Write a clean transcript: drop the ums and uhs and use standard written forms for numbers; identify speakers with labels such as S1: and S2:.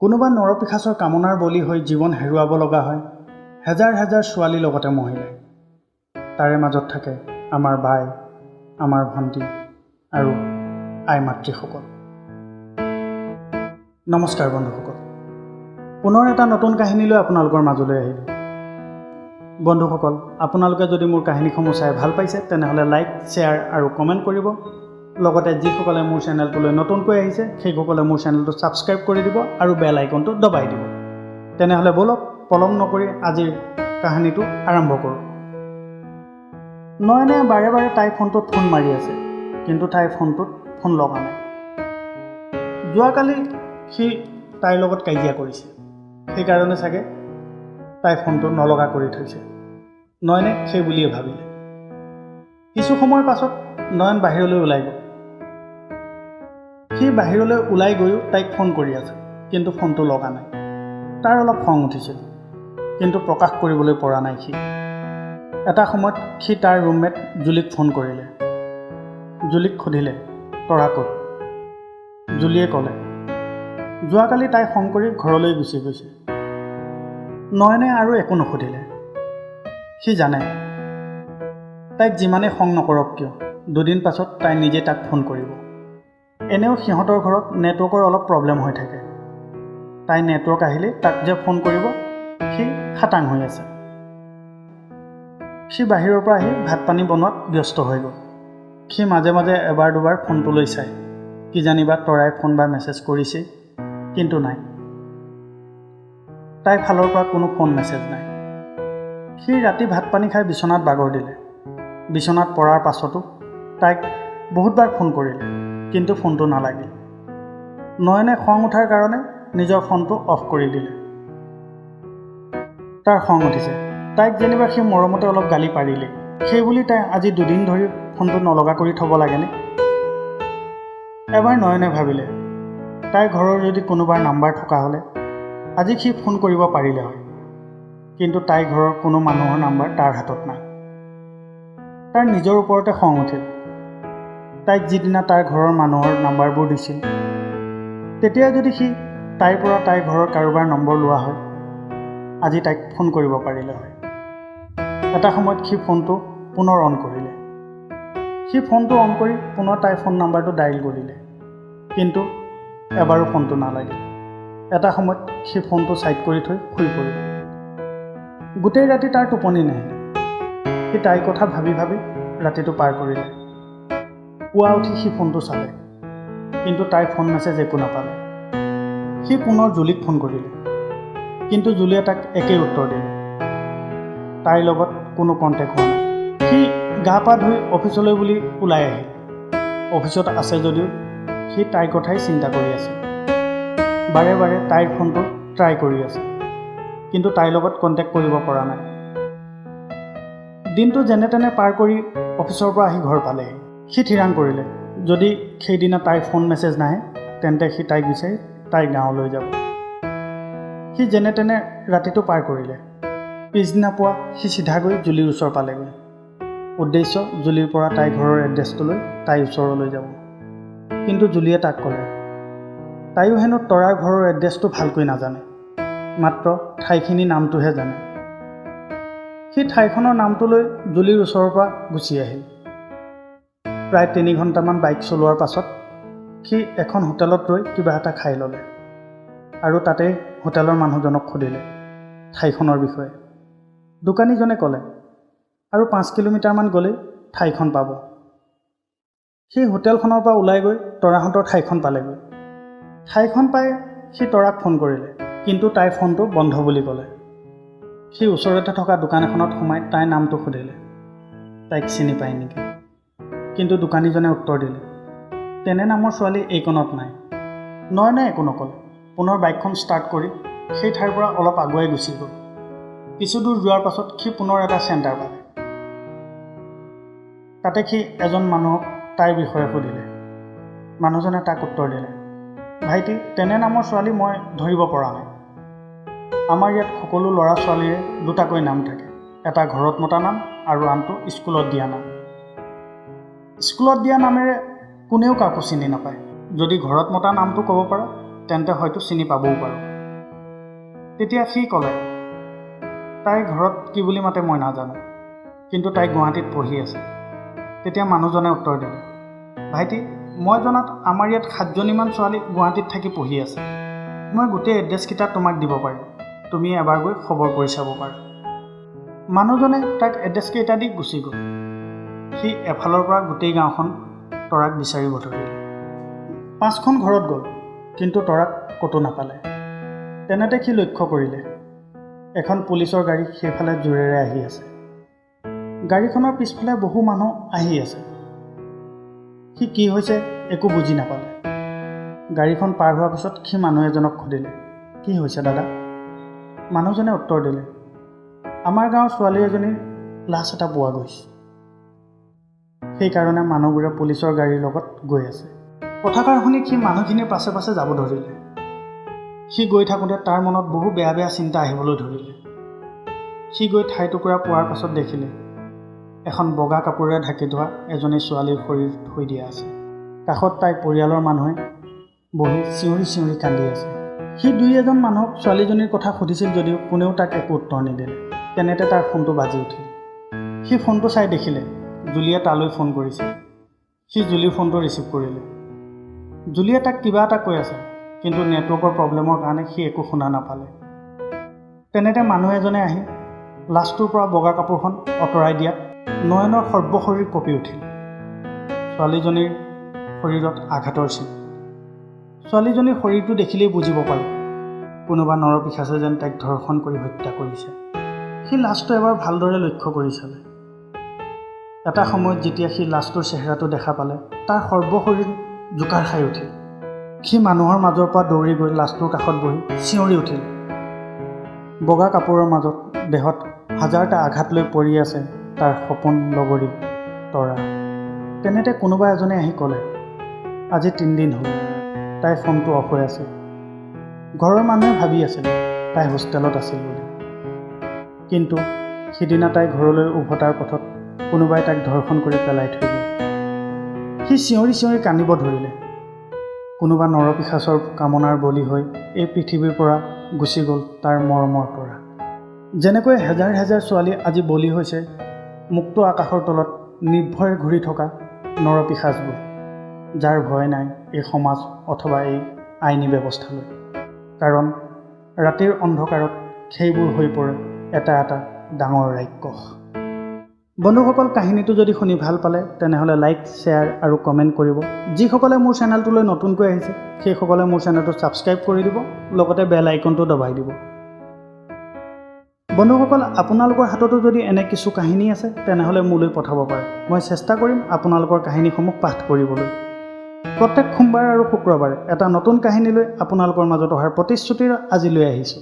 S1: কোনোবা নৰপিশাচৰ কামনাৰ বলি হৈ জীৱন হেৰুৱাব লগা হয় হেজাৰ হেজাৰ ছোৱালীৰ লগতে মহিলাই। তাৰে মাজত থাকে আমাৰ বাই, আমাৰ ভণ্টি আৰু আই মাতৃসকল। নমস্কাৰ বন্ধুসকল, পুনৰ এটা নতুন কাহিনী লৈ আপোনালোকৰ মাজলৈ আহিলোঁ। বন্ধুসকল, আপোনালোকে যদি মোৰ কাহিনীসমূহ চাই ভাল পাইছে তেনেহ'লে লাইক, শ্বেয়াৰ আৰু কমেণ্ট কৰিব। লগতে যিসকলে মোৰ চেনেলটোলৈ নতুনকৈ আহিছে সেইসকলে মোৰ চেনেলটো ছাবস্ক্ৰাইব কৰি দিব আৰু বেল আইকনটো দবাই দিব। তেনেহ'লে ব'লক, পলম নকৰি আজিৰ কাহিনীটো আৰম্ভ কৰোঁ। নয়নে বাৰে বাৰে তাইৰ ফোনটোত ফোন মাৰি আছে, কিন্তু তাইৰ ফোনটোত ফোন লগা নাই। যোৱাকালি সি তাইৰ লগত কাজিয়া কৰিছে, সেইকাৰণে চাগে তাই ফোনটো নলগা কৰি থৈছে। নয়নে সেই বুলিয়ে ভাবিলে। কিছু সময়ৰ পাছত নয়ন বাহিৰলৈ ওলাই গ'ল। সি বাহিৰলৈ ওলাই গৈও তাইক ফোন কৰি আছে, কিন্তু ফোনটো লগা নাই। তাৰ অলপ খং উঠিছিল, কিন্তু প্ৰকাশ কৰিবলৈ পৰা নাই সি। এটা সময়ত সি তাৰ ৰুমমেট জুলিক ফোন কৰিলে। জুলিক সুধিলে, তৰা ক'ত? জুলিয়ে ক'লে, যোৱাকালি তাই খং কৰি ঘৰলৈ গুচি গৈছে। নয়নে আৰু একো নুসুধিলে। সি জানে তাইক যিমানেই খং নকৰক কিয়, দুদিন পাছত তাই নিজে তাক ফোন কৰিব। এনেও সিহঁতৰ ঘৰত নেটৱৰ্কৰ অলপ প্ৰব্লেম হৈ থাকে। তাই নেটৱৰ্ক আহিলেই তাক যে ফোন কৰিব সি খাটাং হৈ আছে। সি বাহিৰৰ পৰা আহি ভাত পানী বনোৱাত ব্যস্ত হৈ গ'ল। সি মাজে মাজে এবাৰ দুবাৰ ফোনটোলৈ চায়, কিজানিবা তৰাই ফোন বা মেছেজ কৰিছেই, কিন্তু নাই, তাইৰ ফালৰ পৰা কোনো ফোন মেছেজ নাই। সি ৰাতি ভাত পানী খাই বিচনাত বাগৰ দিলে। বিচনাত পৰাৰ পাছতো তাইক বহুতবাৰ ফোন কৰিলে, কিন্তু ফোনটো নালাগিল। নয়নে খং উঠাৰ কাৰণে নিজৰ ফোনটো অফ কৰি দিলে। তাৰ খং উঠিছে, তাইক যেনিবা সি মৰমতে অলপ গালি পাৰিলেই, সেইবুলি তাই আজি দুদিন ধৰি ফোনটো নলগা কৰি থ'ব লাগেনে? এবাৰ নয়নে ভাবিলে, তাইৰ ঘৰৰ যদি কোনোবাৰ নাম্বাৰ থকা হ'লে আজি সি ফোন কৰিব পাৰিলে হয়, কিন্তু তাইৰ ঘৰৰ কোনো মানুহৰ নাম্বাৰ তাৰ হাতত নাই। তাৰ নিজৰ ওপৰতে খং উঠিল। তাইক যিদিনা তাৰ ঘৰৰ মানুহৰ নাম্বাৰবোৰ দিছিল, তেতিয়া যদি সি তাইৰ পৰা তাইৰ ঘৰৰ কাৰোবাৰ নম্বৰ লোৱা হয়, আজি তাইক ফোন কৰিব পাৰিলে হয়। এটা সময়ত সি ফোনটো পুনৰ অন কৰিলে। সি ফোনটো অন কৰি পুনৰ তাইৰ ফোন নাম্বাৰটো ডায়েল কৰিলে, কিন্তু এবাৰো ফোনটো নালাগিল। এটা সময়ত সি ফোনটো ছাইড কৰি থৈ শুই পৰিল। গোটেই ৰাতি তাৰ টোপনি নাহিল। সি তাইৰ কথা ভাবি ভাবি ৰাতিটো পাৰ কৰিলে। পুৱা উঠি সি ফোনটো চালে, কিন্তু তাইৰ ফোন মেছেজ একো নাপালে। সি পুনৰ জুলিক ফোন কৰিলে, কিন্তু জুলিয়ে তাক একেই উত্তৰ দিলে, তাইৰ লগত কোনো কণ্টেক্ট হোৱা নাই। সি গা পা ধুই অফিচলৈ বুলি ওলাই আহিল। অফিচত আছে যদিও সি তাইৰ কথাই চিন্তা কৰি আছিল। বাৰে বাৰে তাইৰ ফোনটো ট্ৰাই কৰি আছে, কিন্তু তাইৰ লগত কণ্টেক্ট কৰিব পৰা নাই। দিনটো যেনে তেনে পাৰ কৰি অফিচৰ পৰা আহি ঘৰ পালেহি। সি থিৰাং কৰিলে, যদি সেইদিনা তাইৰ ফোন মেছেজ নাহে তেন্তে সি তাইক বিচাৰি তাইৰ গাঁৱলৈ যাব। সি যেনে তেনে ৰাতিটো পাৰ কৰিলে। পিছদিনা পুৱা সি চিধা গৈ জুলিৰ ওচৰ পালেগৈ। উদ্দেশ্য জুলিৰ পৰা তাইৰ ঘৰৰ এড্ৰেছটোলৈ তাইৰ ওচৰলৈ যাব। কিন্তু জুলিয়ে তাক ক'লে, তাইও হেনো তৰাৰ ঘৰৰ এড্ৰেছটো ভালকৈ নাজানে, মাত্ৰ ঠাইখিনিৰ নামটোহে জানে। সি ঠাইখনৰ নামটো লৈ জুলিৰ ওচৰৰ পৰা গুচি আহিল। প্ৰায় 3 ঘণ্টামান বাইক চলোৱাৰ পাছত সি এখন হোটেলত ৰৈ কিবা এটা খাই ল'লে আৰু তাতেই হোটেলৰ মানুহজনক সুধিলে ঠাইখনৰ বিষয়ে। দোকানীজনে ক'লে, আৰু 5 কিলোমিটাৰমান গ'লেই ঠাইখন পাব। সি হোটেলখনৰ পৰা ওলাই গৈ তৰাহঁতৰ ঠাইখন পালেগৈ। ঠাইখন পাই সি তৰাক ফোন কৰিলে, কিন্তু তাইৰ ফোনটো বন্ধ বুলি ক'লে। সি ওচৰতে থকা দোকান এখনত সোমাই তাইৰ নামটো সুধিলে, তাইক চিনি পায় নেকি। কিন্তু দোকানীজনে উত্তৰ দিলে, তেনে নামৰ ছোৱালী এইকণত নাই। নয়নে একো নক'লে, পুনৰ বাইকখন ষ্টাৰ্ট কৰি সেই ঠাইৰ পৰা অলপ আগুৱাই গুচি গ'ল। কিছু দূৰ যোৱাৰ পাছত সি পুনৰ এটা চেণ্টাৰ পালে। তাতে সি এজন মানুহক তাইৰ বিষয়ে সুধিলে। মানুহজনে তাক উত্তৰ দিলে, ভাইটি, তেনে নামৰ ছোৱালী মই ধৰিব পৰা নাই। আমাৰ ইয়াত সকলো ল'ৰা ছোৱালীৰে দুটাকৈ নাম থাকে, এটা ঘৰত মতা নাম আৰু আনটো স্কুলত দিয়া নাম। স্কুলত দিয়া নামেৰে কোনেও কাকো চিনি নাপায়। যদি ঘৰত মতা নামটো ক'ব পাৰা তেন্তে হয়তো চিনি পাবও পাৰোঁ। তেতিয়া সি ক'লে, তাইৰ ঘৰত কি বুলি মাতে মই নাজানো, কিন্তু তাই গুৱাহাটীত পঢ়ি আছে। তেতিয়া মানুহজনে উত্তৰ দিলে, ভাইটি, মই জনাত আমাৰ ইয়াত 7জনীমান ছোৱালী গুৱাহাটীত থাকি পঢ়ি আছে। মই গোটেই এড্ৰেছকেইটা তোমাক দিব পাৰিম, তুমি এবাৰ গৈ খবৰ কৰি চাব পাৰা। মানুহজনে তাক এড্ৰেছকেইটা দি গুচি গ'ল। সি এফালৰ পৰা গোটেই গাঁওখন তৰাক বিচাৰিব ধৰিলে। 5খন ঘৰত গ'ল, কিন্তু তৰাক ক'তো নাপালে। তেনেতে সি লক্ষ্য কৰিলে, এখন পুলিচৰ গাড়ী সেইফালে জোৰেৰে আহি আছে। গাড়ীখনৰ পিছফালে বহু মানুহ আহি আছে। সি কি হৈছে একো বুজি নাপালে। গাড়ীখন পাৰ হোৱাৰ পিছত সি মানুহ এজনক সুধিলে, কি হৈছে দাদা? মানুহজনে উত্তৰ দিলে, আমাৰ গাঁৱৰ ছোৱালী এজনীৰ লাশ এটা পোৱা গৈছে, সেইকাৰণে মানুহবোৰে পুলিচৰ গাড়ীৰ লগত গৈ আছে। কথাষাৰ শুনি সি মানুহখিনিৰ পাছে পাছে যাব ধৰিলে। সি গৈ থাকোঁতে তাৰ মনত বহু বেয়া বেয়া চিন্তা আহিবলৈ ধৰিলে। সি গৈ ঠাই টুকুৰা পোৱাৰ পাছত দেখিলে, এখন বগা কাপোৰেৰে ঢাকি থোৱা এজনী ছোৱালীৰ শৰীৰ থৈ দিয়া আছে। কাষত তাইৰ পৰিয়ালৰ মানুহে বহি চিঞৰি চিঞৰি কান্দি আছে। সি দুই এজন মানুহক ছোৱালীজনীৰ কথা সুধিছিল যদিও কোনেও তাক একো উত্তৰ নিদিলে। তেনেতে তাৰ ফোনটো বাজি উঠিল। সি ফোনটো চাই দেখিলে জুলিয়ে তালৈ ফোন কৰিছে। সি জুলিৰ ফোনটো ৰিচিভ কৰিলে। জুলিয়ে তাক কিবা এটা কৈ আছে, কিন্তু নেটৱৰ্কৰ প্ৰব্লেমৰ কাৰণে সি একো শুনা নাপালে। তেনেতে মানুহ এজনে আহি লাশটোৰ পৰা বগা কাপোৰখন আঁতৰাই দিয়াত নয়নৰ সৰ্বশৰীৰ কঁপি উঠিল। ছোৱালীজনীৰ শৰীৰত আঘাতৰ চিন। ছোৱালীজনীৰ শৰীৰটো দেখিলেই বুজিব পাৰি কোনোবা নৰপিশাচে যেন তাইক ধৰ্ষণ কৰি হত্যা কৰিছে। সি লাশটো এবাৰ ভালদৰে লক্ষ্য কৰি চালে। এটা সময়ত যেতিয়া সি লাশটোৰ চেহেৰাটো দেখা পালে, তাৰ সৰ্বশৰীৰ জোকাৰ খাই উঠিল। সি মানুহৰ মাজৰ পৰা দৌৰি গৈ লাশটোৰ কাষত বহি চিঞৰি উঠিল। বগা কাপোৰৰ মাজত দেহত হাজাৰটা আঘাত লৈ পৰি আছে তাৰ সপোন লগৰী তৰা। তেনেতে কোনোবা এজনে আহি ক'লে, আজি 3 দিন হ'ল তাইৰ ফোনটো অফ হৈ আছে। ঘৰৰ মানুহে ভাবি আছিল তাই হোষ্টেলত আছিল বুলি, কিন্তু সিদিনা তাই ঘৰলৈ উভতাৰ পথত কোনোবাই তাইক ধৰ্ষণ কৰি পেলাই থৈ গ'ল। সি চিঞৰি চিঞৰি কান্দিব ধৰিলে। কোনোবা নৰপিশাচৰ কামনাৰ বলি হৈ এই পৃথিৱীৰ পৰা গুচি গ'ল তাৰ মৰমৰ তৰা। যেনেকৈ হেজাৰ হেজাৰ ছোৱালী আজি বলি হৈছে মুক্ত আকাশৰ তলত নিৰ্ভয়ে ঘূৰি থকা নৰপিশাচবোৰ, যাৰ ভয় নাই এই সমাজ অথবা এই আইনী ব্যৱস্থালৈ। কাৰণ ৰাতিৰ অন্ধকাৰত সেইবোৰ হৈ পৰে এটা এটা ডাঙৰ ৰাক্ষস। বন্ধুসকল, কাহিনীটো যদি শুনি ভাল পালে তেনেহ'লে লাইক, শ্বেয়াৰ আৰু কমেণ্ট কৰিব। যিসকলে মোৰ চেনেলটোলৈ নতুনকৈ আহিছে সেইসকলে মোৰ চেনেলটো ছাবস্ক্ৰাইব কৰি দিব, লগতে বেল আইকনটো দবাই দিব। বন্ধুসকল, আপোনালোকৰ হাততো যদি এনে কিছু কাহিনী আছে তেনেহ'লে মোলৈ পঠাব পাৰে। মই চেষ্টা কৰিম আপোনালোকৰ কাহিনীসমূহ পাঠ কৰিবলৈ। প্ৰত্যেক সোমবাৰ আৰু শুক্ৰবাৰে এটা নতুন কাহিনী লৈ আপোনালোকৰ মাজত অহাৰ প্ৰতিশ্ৰুতিৰে আজিলৈ আহিছোঁ।